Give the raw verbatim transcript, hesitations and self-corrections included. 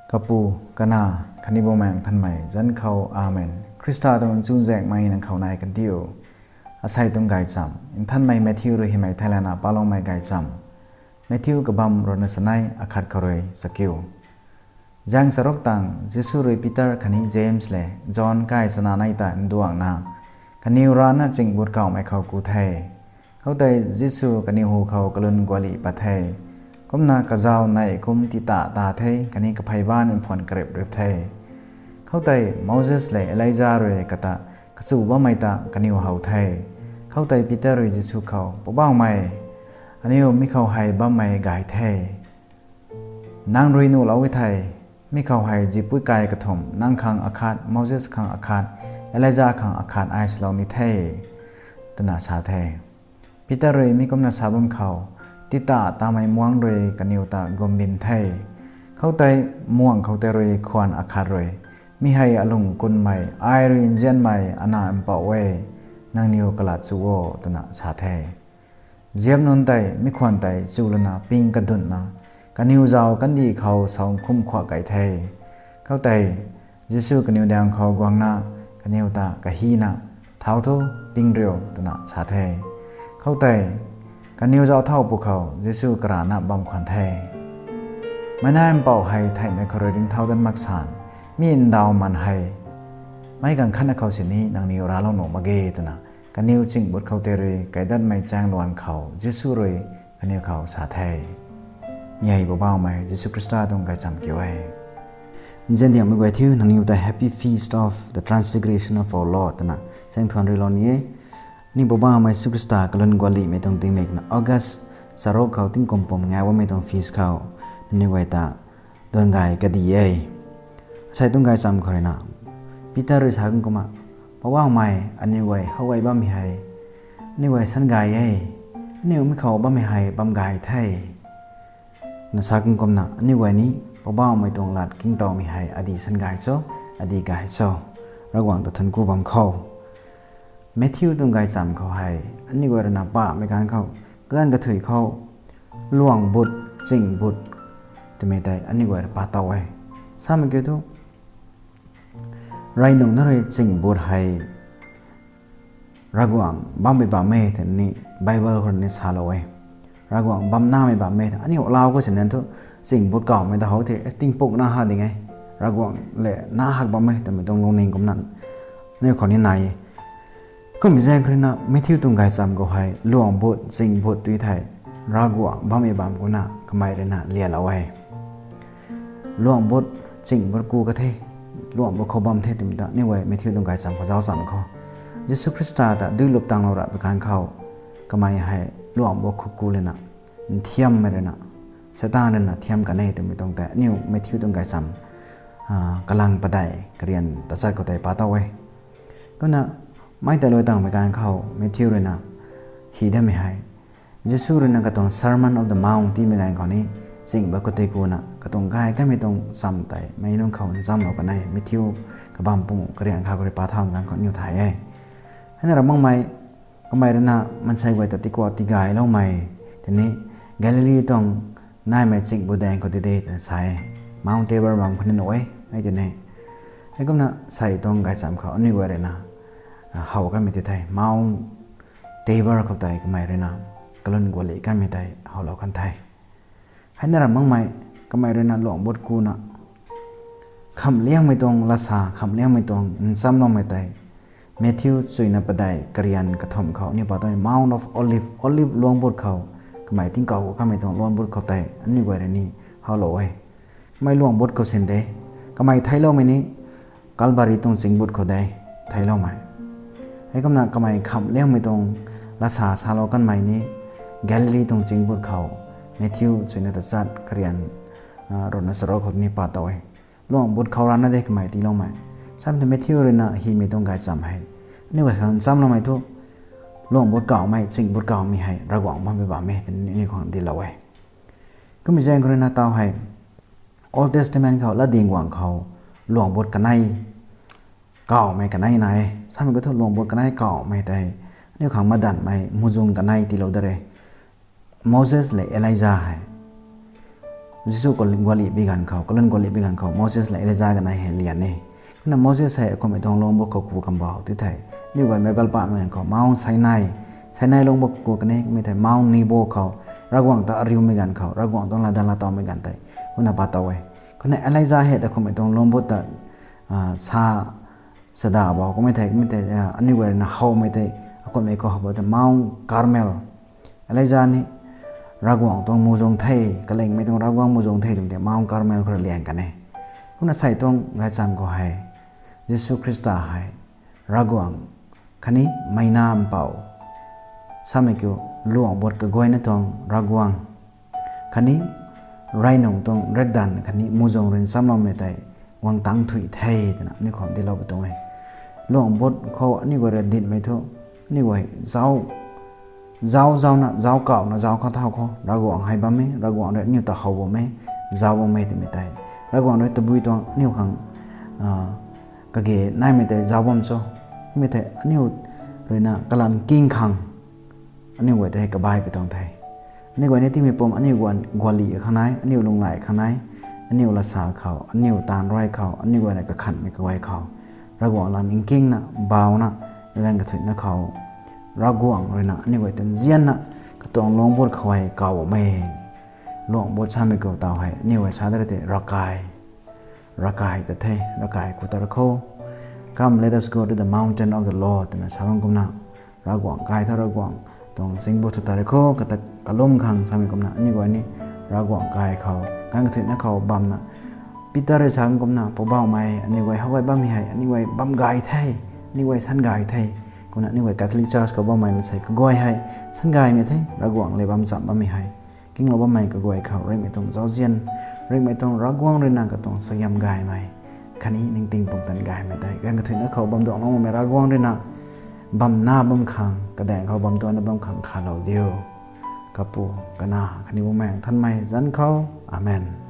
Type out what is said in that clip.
Kapu, Kanac, khatni Bumaengh Nthanmei zanc khou, Amen. Khrista tuang chuzaenghmei nang khou nai kandiu. Asei tuang gaychamv, Nthanmei Matthew rui hymei thei lana paloumei gaychamv. Matthew kabamv ruhna chanei, akhat khou rui chakiu. Zaeng charuk tangv Jisu rui Peter khatni James lev John kai chana nei ta nduangna, kaniw rana chyngbut kawmei khou ku the. Khoutei Jisu kaniw hu khou kalun gualih pat the. Kumna kazauh neih kum tita ta the khatni kaphey baanv mphuan karip rip the. Khoutei Moses lev Elija rui kata kachu bammei ta kaniw how the. Khoutei Peter rui Jisu khou, Poubauhmei, aniw mi khou hei bammei gay the. Nang rui nuhlou e thei, mi khou hei zipui kai kathumh, nang khang akhat, Moses khang akhat, Elija khang akhat ai swlou ni the, twna sa the. Peter rui mi kumna sa bam khou, tita tamei muangc rui kaniw ta gumbin the. Khoutei muangc khou tei rui khwan akhat rui, Mi hei alung kunmei, ai rui nzianmei ana mpouh e, nangniw kalat chu o, twna sa the. Ziap nunc tei mi khwan tei chu lana ping kadunhna, kaniw zauc kandih khou sau nkhum khuak kei the. Khoutei Jisu kaniw daeng khou guangna, kaniw ta kahina, Thau thu, ping riu, twna sa the. Khoutei kaniw zauc thau pwkhou Jisu karana bam khwan the. Meic nai mpouh hei theihmei khou rui ringcthau dat mak san, mi ndauh man hei meic gaanv khatna khou sini nangniw raclou nuh mak ge, twna kaniw chyngbut khou tei rui kaidatmei chaeng luan khou Jisu rui kaniw khou sa the. Mi hei Poubauhmei Jisu Khrista tuang gaychamv kiu e. Nziandiangmei guay thiu, nangniw ta Happy Feast of the Transfiguration of our Lord twna chaeng thuan ruilou ni e. Ni Poubauhmei Jisu Khrista kalun gualihmei tuang tingmik na August charuk khou tingkum pum ngak bammei tuang feast khou nangniw guay ta duan gay kadi e. Asei tuang gaychamv khou rui na, Peter rui sa kan kumna, Poubauhmei, aniw guay how gay bammei hei, aniw guay san gay e, aniw mi khou bammei hei bam gay the. Na sa kan kumna, aniw guay ni Poubauhmei tuang lat kingtowmei hei adi san gay cho, adi gay cho, Ravguangc ta thuanc ku bam khou. Matthew tuang gaychamv khou hei, aniw guay rui na pamei ganv khou, kaganv kathui khou, luang but, ching but, twmei tei aniw guay rui pa tow e. Samei kiu thu, rey nungc na rui ching but hei, Ravguangc bammei bam e twni Bible khou ni salou e. Ravguangc bam namei bam e, aniu alau khou sini thu, ching but kawmei ta how the, tingpuk na ha ding e. Ravguangc le na hak bam e twmei tuang lungning kumna aniu khou ni nai e. Kummei zaeng khou rui na Matthew tuang gaychamv khou hei luang but, ching but tui thei, Ravguangc bammei bam kumna kamei rui na lialou e. Luang but, ching but ku ka the, luang but khou bam the twmei ta aniu guay Matthew tuang gaychamv khou zauc cham khou, Jisu Khrista ta duilup tanglou rap pui kan khou, kamei hei luang but khou ku lana, nthiammei rui na, Seitaan rui na thiam kan e twmei tuang tei aniu Matthew tuang gaychamv kalang padeih karian tachat khou tei pa tow e. Kumna mei tei luai tangmei kan khou Matthew rui na hi damei hei, Jisu rui na katuang Sermon of the Mount tiimei ganv khou ni, ching but khou tei kuna katuang gay kamei tuang cham tei meic nunc khou nchamlou kan e, Matthew kabamv pung karian kha khou rui pa thaumei ganv khou aniu thay e. Heina ra makmei, kamei rui na maansei guay ta tikua tigayloumei, tini Galili tuang naimei ching but daeng khou di de twna sa e. Mount Tabor bam khou ni nuh e, hei tini. Heikumna sei tuang gaychamv khou aniu guay rui na how kanmei ti thei, Mount Tabor khou tei kamei rui na kalun guali kanmei tei howlou kan the. Heina ra makmei, kamei rui na luang but kuna, khamhliangmei tuang lasa, khamhliangmei tuang nchamloumei tei, Matthew chuina padeih karian kathumh khou aniu pa tei Mount of Olive, Olive luang but khou, kamei tingkauh kanmei tuang luang but khou tei aniu guay rui ni howlou e. Kamei luang but khou sin de, kamei theicloumei ni Calvary tuang ching but khou de theicloumei. Heikumna kamei khamhliangmei tuang lasa salou kanmei ni Galili tuang ching but khou, Matthew chuina tachat karian ruhna charuk khou ni pa tow e. Luang but khou rana de kamei tiiloumei. Samei thu Matthew rui na himei tuang gaychamv hei, aniu guay khang nchamloumei thu, luang but kawmei, ching but kawmei hei Ravguangc bammei bam e twni aniu khang dilou e. Kummei zaeng khou rui na taw hei, Old Testament khou latdyng guang khou luang but kanei, kawmei kanei na e. Samei khou thu luang but kanei kawmei tei aniu khang madanmei muhzwng kanei tiilou da re. Moses le Elija hei Jisu gualih bi ganv khou, kalun gualih bi ganv khou Moses le Elija kanei hei lian e. Kumna Moses hei akumhmei tuang lungc but khou ku kambau ti thei, aniu guay Bible pamei ganv khou Mount Sinai, Sinai lungc but khou ku kan e, kummei thei Mount Nebo khou, Ravguangc ta ariumei ganv khou, Ravguangc tuang latdanv laatowmei ganv tei kumna pat tow e. Kumna Elija hei akumhmei tuang lungc but ta sa sada bau kummei thei, kummei thei aniu guay ruina howmei tei, akumhmei khou how bau tei Mount Carmel. Elija ni Ravguangc tuang muhzwng the, kalingmei tuang Ravguangc muhzwng the twmei tei Mount Carmel khou rui lian kan e. Kumna sei tuang gaychamv khou hei Jisu Khrista hei Ravguangc khatni Meina Mpouh, samei kiu, luangh but kaguayna tuang Ravguangc khatni rey nungc tuang riakdanv khatni muhzwng rui nchamloumei tei guang tangc thuy the twna aniu khou dinclou pui tuang e. Luangh but khou aniu guay rui dinhmei thu, aniu guay zauc, zauc zauna, zauc kauhna, zauc khou thau khou Ravguangc hei bam e, Ravguangc rui aniu ta how bam e, zauc bam e twmei tei, Ravguangc rui tabui tuang aniu khang kage naimei tei zauc bam cho, mei thei aniu ruina kalan king khang aniu guay tei kabai pui tuang the. Aniu guay ni tingmei pum aniu guan gualih khang nai, aniu lunghlaic khang nai, aniu lasa khou, aniu taanv rui khou, aniu guayna kakhanhmei kaguay khou Ravguangc lan nkingna, bauna, ganv kathuicna khou Ravguangc ruina aniu guay ta nzianna katuang luangh but khou hei kaw bam e. Luangh but samei khou taw hei aniu guay sa da rui tei ravkai, ravkai ta the, ravkai khou ta rui khou, Come, let us go to the mountain of the Lord, twna sa bam kumna, Ravguangc kai tha, Ravguangc tuang chingbu thu ta rui khou, kata kalum khang samei kumna aniu guay ni Ravguangc kai khou, ganv kathuicna khou bamna, Peter rui sa bam kumna, Poubauhmei, aniu guay how guay bammei hei aniu guay bam gay the, aniu guay san gay the. Kumna aniu guay Catholic Church khou bammei maansei kaguay hei san gaymei the, Ravguangc le bam cham bammei hei kinglou bammei kaguay khou ringhmei tuang zauzian, ringhmei tuang Ravguangc ruina katuang suaihiam gaymei khatni ningting pumtan gaymei tei ganv kathuicna khou bam duangloumei Ravguangc ruina bamna bam khang, kadaeng khou bam duangna bam khang khalou diu. Kapu, Kanac khatni Bumaengh Nthanmei zanc khou. Amen.